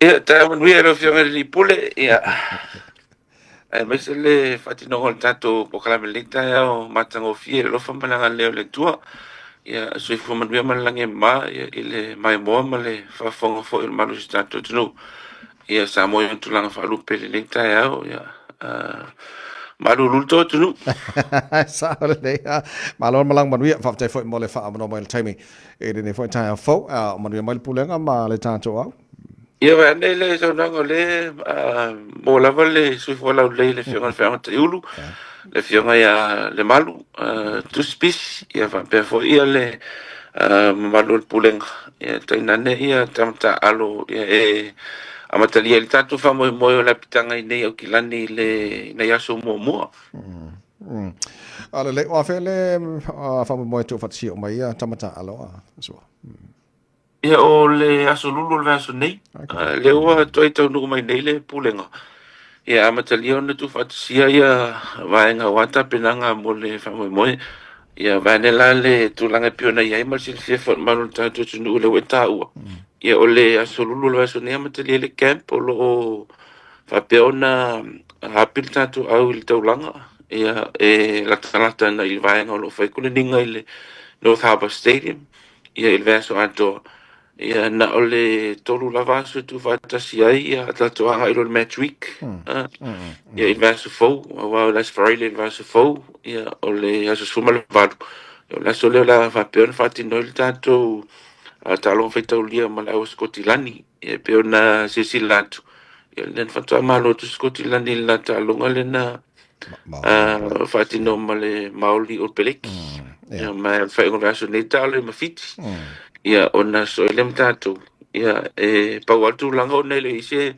Ia, taeao manuia i lau Afioga i le Alii Pule, ia, aemaise le faatinoga o le tatou polokalame i lenei taeao matagofie i le alofa ma le agalelei o le Atua. Ia, soifua manuia ma le lagi e mama ia, i le maimoa ma le faafofoga foi o le mamalu o si o tatou atunuu. Ia, Samoa i ona tulaga faalupe i lenei taeao, ia, uh, malulu le tou atunuu. Sao lelei. Malo le malaga manuia. Faafetai foi mo le faaavanoa mai o le taimi i lenei foi taeao fou. Uh, manuia mai le pulega ma le tatou au. Ia vaeane le saunoaga o lea maua lava le soifua laulelei i le Afioga i le Feagaiga Taiulu, le Afioga ia Lemalu Tusipisi, ia faapea foi ia le mamalu o le Pulega, ia tainane ia tama taaalo ia e amatalia ai le tatou faamoemoe o le apitaga i nei Aukilani i le nai aso muamua. A lelei, o afea le faamoemoe tuufaatasia uma ia tama taaalo a Sua? Ia, o le aso Lulu o le vaiaso nei, lea ua toe taunuu mai nei le Pulega, ia amatalia ona tuufaatasia ia vaega aua tapenaga mo le faamoemoe. Ia vaeane la le tulaga e pei ona i ai ma le silafia foi e le mamalu o le tatou atunuu lea ua e taua. Ia, o le aso Lulu o le vaiaso nei amatalia ai le camp o lo o faapea ona api le tatou au i le taulaga, ia, e latalata ana i le vaega o lo o fai koleniga i le North Harbour Stadium. Ia i le vaiaso atoa, ia na o le 3 lava aso e tuufaatasi ai, ia tatou agai loa i le match week. Ia i le vaiaso fou, aua o le aso Faraile i le vaiaso fou, ia o le aso 18, o le aso lea o le a faapea ona faatino ai le tatou taaloga faitaulia ma le au a Sikotilani. Ia e pei ona silasila atu, ia lea na faatoa malo atu Sikotilani i le la taaloga lea na faatino ma le Maori o Peleki. Ia, ma le faaiuga o le vaiaso nei taalo ai ma Fiti. Ia, ona sosoo ai lea ma tatou. Ia, e pau lava le tulaga ona e le i se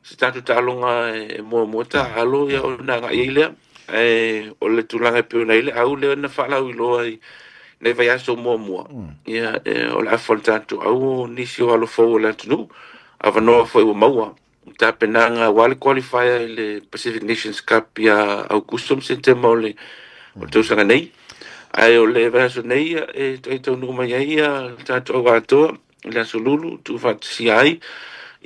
se tatou taaloga e muamua taaalo ia ona agai ai lea. Ae o le tulaga e pei ona i ai le au lea na faalauiloa i nai vaiaso muamua, ia, o le afa o le tatou au o nisi o alo fou o le atunuu, avanoa foi ua maua tapenaga aua le qualifier i le Pacific Nations Cup ia Aukuso ma Setema o le tausaga nei. Ae o le vaiaso nei e toe taunuu mai ai le tatou au atoa i le aso Lulu tuufaatasia ai.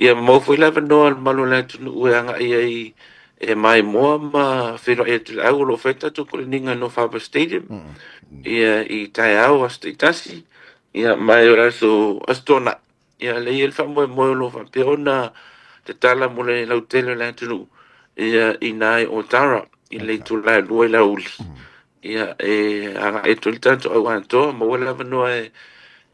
Ia maua foi le avanoa o le mamalu o le atunuu e agai ai e maimoa ma feiloai atu i le au o lo o fai tatou koleniga i North Harbour Stadium ia i taeao aso taitasi ia ma o le aso Aso Toonai. Ia, lea e i ai le faamoemoe o lo o faapea ona tatala mo le lautele o le atunuu ia i ina i Otara i le itula e 2 i le aoauli. Ia, e agai atu ai le tatou au atoa, maua le avanoa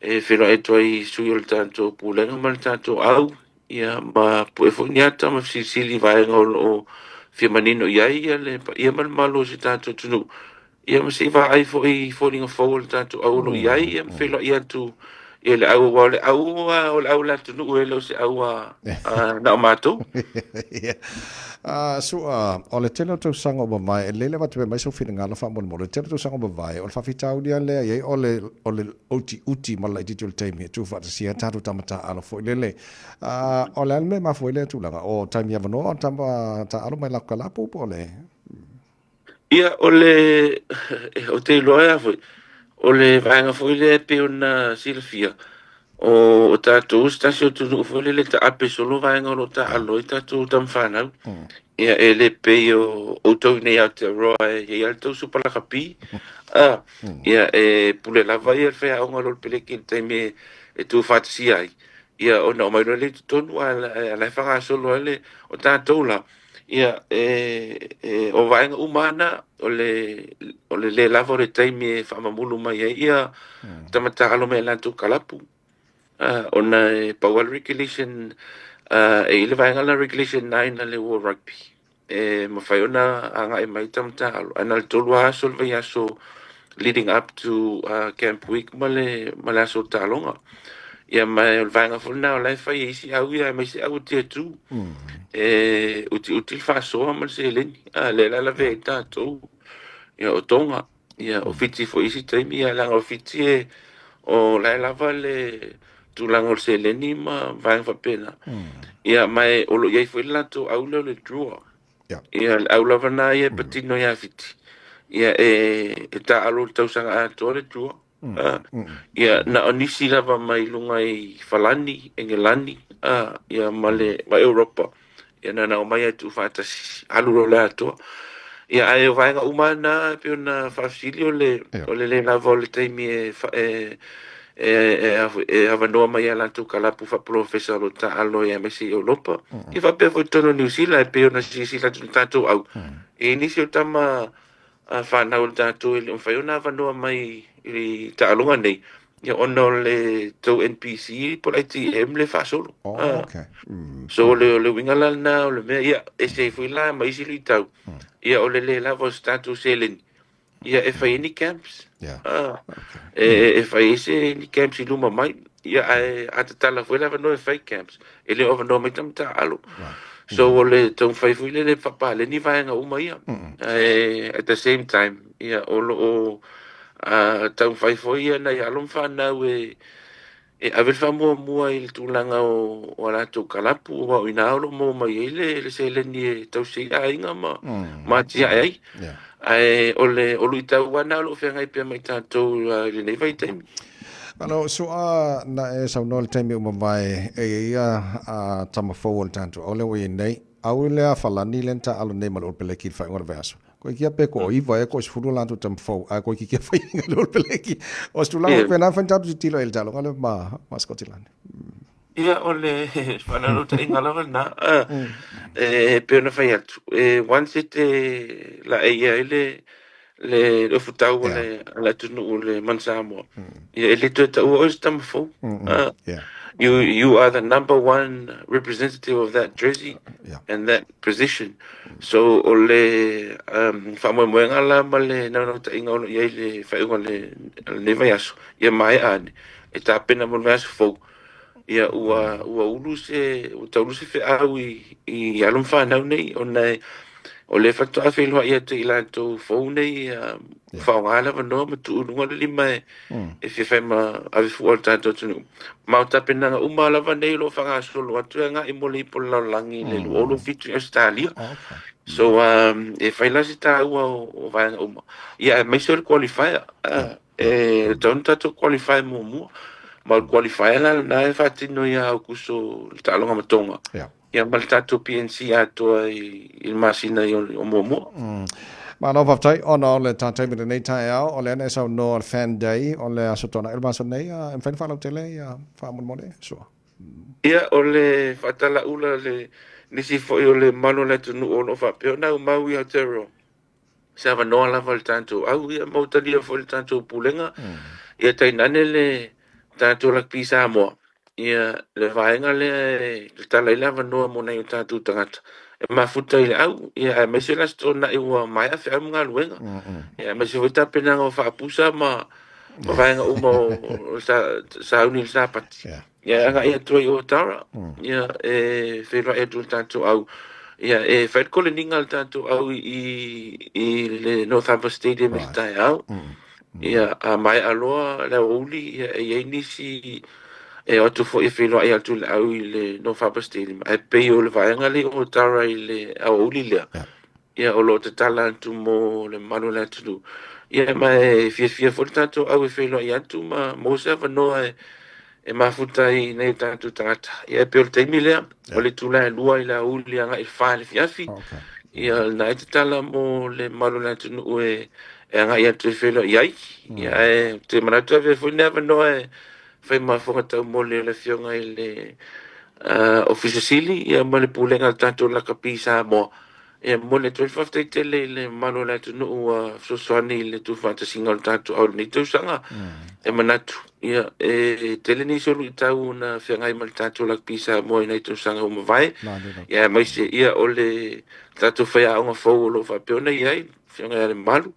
e feiloai atu ai i sui o le tatou Pulega ma le tatou au, ia ma pue foi ni ata ma fesilisili i vaega o lo o fia manino i ai ia le paia ma le mamalu o si o tatou atunuu. Ia ma se i vaai foi i foliga fou o le tatou au o lo o i ai, ia ma feiloai atu i le au, aua o le au o le au a le atunuu e le o se au a na o matou. Ia. Sua, o le tele o tausaga ua mavae, e lelei le avatu pea mai sou finagalo faamolemole, o le tele o tausaga ua mavae, o le faafitauli lava lea e i ai o le, o le utiuti ma le laitiiti o le taimi e tuufaatasia ai tatou tama taaalo foi lele. O le a le mea e mafua ai lea tulaga? O taimi avanoa o tama taaalo mai latou kalapu po o le... Ia, o le, ou te iloa ea foi, o le vaega foi lea e pei ona silafia, o tatou se tasi o atunuu foi lele e taape solo vaega o lo o taaalo ai tatou tama fanau. Ia, e le pei o outou i inei i Aotearoa e i ai lava le tou Supa Lakapi, a, ia, e pule lava ia le faiaoga o lo o le peleki i le taimi e tuufaatasia ai, ia, ona aumai loa lea i totonu, a o la e faagasolo lava le, o tatou la, Ia, e, o vaega uma lava na, o le, o le le lava o le taimi e faamamulu mai ai ia tama taalo mai a latou kalapu. Ona e pau lava le regulation, e i ai le vaega lena Regulation 9 a le World Rugby, e mafai ona agai mai tama taalo, ae na o le 3 lava aso o le vaiaso leading up to camp week ma le, ma le aso o taaloga. Ia ma o le vaega foi lena o la e fai e isi au ia aemaise au o Tier 2. E utiuti le faasoa ma le seleni. A lea la lavea ai tatou. Ia o Tonga, ia o Fiti foi i isi taimi, ia leaga o Fiti e o la e lava le tulaga o le seleni ma vaega faapena. Ia ma e o lo o i ai foi le latou au lea o le Drua. Ia le au lava lena ia e patino ia Fiti. Ia e taaalo i le tausaga atoa le Drua. Ia, na o nisi lava mai luga i Falani, Engelani, ia, ma le ma Europa. Ia, na na omai ai tuufaatasi, alu loa le atoa. Ia, ae o vaega uma na e pei ona faafesili o le o le le lava o le taimi e e e e avanoa mai ai latou kalapu faapolofesa o lo o taaalo ai aemaise i Europa. Ia faapea foi i totonu o Niu Sila e pei ona silasila atu i le tatou au. E i ai nisi o tama fanau a le tatou e le o mafai ona avanoa mai i taaloga nei, ia ona o le tou NPC po o le ITM le faasolo. Oh, okay. So o le uiga la lena o le mea, ia ese ai foi la ma isi luitau, ia o le le lava o se tatou seleni, ia e fai ai ni camps. E fai ai se ni camps i luma mai. Ia ae a tatala foi le avanoa e fai camps, e le o avanoa mai tama taaalo. So o le taumafai foi lele e faapaleni vaega uma ia. Ae at the same time, ia o lo o taumafai foi ia nai alo ma fanau e ave le faamuamua i le tulaga o a latou kalapu, aua o i ina o lo o maua mai ai le seleni e tausi ai aiga ma atiae ai. Ae o le o luitau lava lena o lo o feagai pea ma i tatou i lenei vaitaimi. Malo, Su'a, na e saunoa i le taimi ua mavae, e i ai ia a tama fou o le tatou au lea ua i ai nei, au lea Falani lea na taaalo nei ma le Olepeleki i le faaiuga o le vaiaso. Koe kia pe ko iva ea ko 10 latou tama fou, ae koe ki kia whai inga le Olepeleki. O se tulaga faapena e whai ni tatou titilo i le taaloga lea ma Scotland. Ia, o le faananautaiga lava lena, e pei ona fai atu, e once e te laeia ai le le ofutau o le atunuu o le Manu Samoa, ia e le toe taua oe o se tama fou. You are the number one representative of that jersey and that position. So o le faamoemoega la ma le naunautaiga o lo o i ai le faaiuga o lenei vaiaso, ia maea ane, e tapena mo le vaiaso fou. Ia ua ua ulu se ua taulu se feau i i alo ma fanau nei ona e o lea faatoa feiloai atu i latou fou nei ia faaaoga le avanoa ma tuu i luga le lima e e fia fai ma ave fua o le tatou atunuu. Ma o tapenaga uma lava nei o lo o faagasolo atu e agai mo le Ipu o le Lalolagi i le 2027 i Ausetalia. So e fai la se taua o vaega uma. Ia aemaise o le qualifier. E tatau ona tatou qualify muamua. Ma o le qualifier la lena e faatino ia Aokuso le taaloga ma Tonga. Ia ma le tatou PNC atoa i le masina o muamua. Malo faafetai ona o le ta taimi i lenei taeao, o lea na e saunoa o le Fan Day o le Aso Toonai o le vaiaso nei, e mafai ona faalautele ia faamolemole Sua? Ia, o le faatalaula le nisi foi o le mamalu o le atunuu o lo o faapea ona aumau i Aotearoa. Se avanoa lava le tatou au, ia ma ua talia foi le tatou pulega, ia tainane le tatou Rugby Samoa, ia le vaega lea e tatala ai le avanoa mo nai o tatou tagata e mafuta i le au, ia aemaise le Aso Toonai ua maea feau ma galuega, ia aemaise foi tapenaga o faapusa ma vaega uma o sauni i le Sapati. Ia e agai atu ai i Otara, ia e feiloai atu i le tatou au, ia e fai le koleniga a le tatou au i i le North Harbour Stadium i le taeao. Ia a maea loa le aoauli, ia e i ai nisi e o atu foi e feiloai atu i le au i le North Harbour Stadium. Ae pei o le vaega lea i Otara i le aoauli lea, ia o lo o tatala atu mo le mamalu o le atunuu. Ia ma e fiafia foi le tatou au e feiloai atu ma maua se avanoa e e mafuta ai nai o tatou tagata. Ia e pei o le taimi lea, o le itula e 2 i le aoauli agai i le 4 i le afiafi, ia lena e tatala mo le mamalu o le atunuu e agai atu e feiloai ai. Ia ae ou te manatu e avea foi lenei avanoa e fai ma fofoga taumoli o le Afioga i le Ofisa Sili ia ma le Pulega a le tatou Lakapi Samoa. E momoli atu ai le faafetai tele i le mamalu o le atunuu ua fesoasoani i le tuufaatasiga o le tatou au i lenei tausaga. E manatu, ia, e tele nisi o luitau na feagai ma le tatou Rugby Samoa i nai tausaga ua mavae, ia aemaise ia o le tatou faiaoga fou o lo o faapea ona i ai, Afioga ia Lemalu,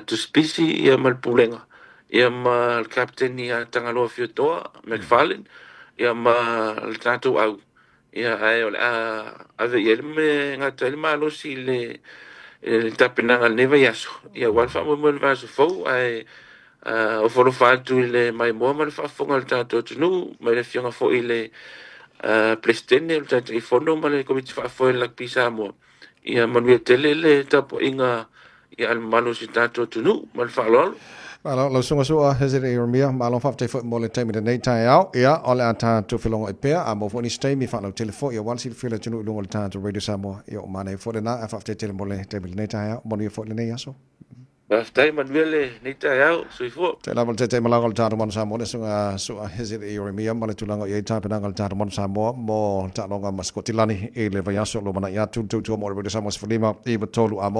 Tusipisi ia ma le Pulega, ia ma le Kapeteni ia Tagaloa Fiotoa McFarlane, ia ma le tatou au. Ia, ae o le a ave i ai le mea e gata ai le malosi i le tapenaga i lenei vaiaso, ia aua le faamoemoe i le vaiaso fou, ae ofo alofa atu i le maimoa ma le faafofoga a le tatou atunuu, mai le Afioga foi i le Peresetene o le Taitaifono ma le Komiti Faafoe o le Rugby Samoa. Ia manuia tele le tapuaiga a le mamalu o si o tatou atunuu. Ma le faaaloalo. Malo lau susuga Su'a Hesed Ieremia, malo faafetai foi mo le taimi lenei taeao. Ia, o le a tatou felogoai pea, a maua foi nisi taimi faalautele foi aua le silafia o le atunuu i luga o le tatou Radio Samoa. Ia, ua manaia foi lena, ae faafetai tele mo le taimi lenei taeao. Manuia foi lenei aso. Faafetai, manuia lenei taeao. Soifua. Te lava le taitai malaga o le tatou Manu Samoa, le susuga Su'a Hesed Ieremia, ma le tulaga o i ai tapenaga a le tatou Manu Samoa mo taaloga ma Sikotilani i le vaiaso o lumanai atu. Tautua mo le Radio Samoa 15 93 a maua.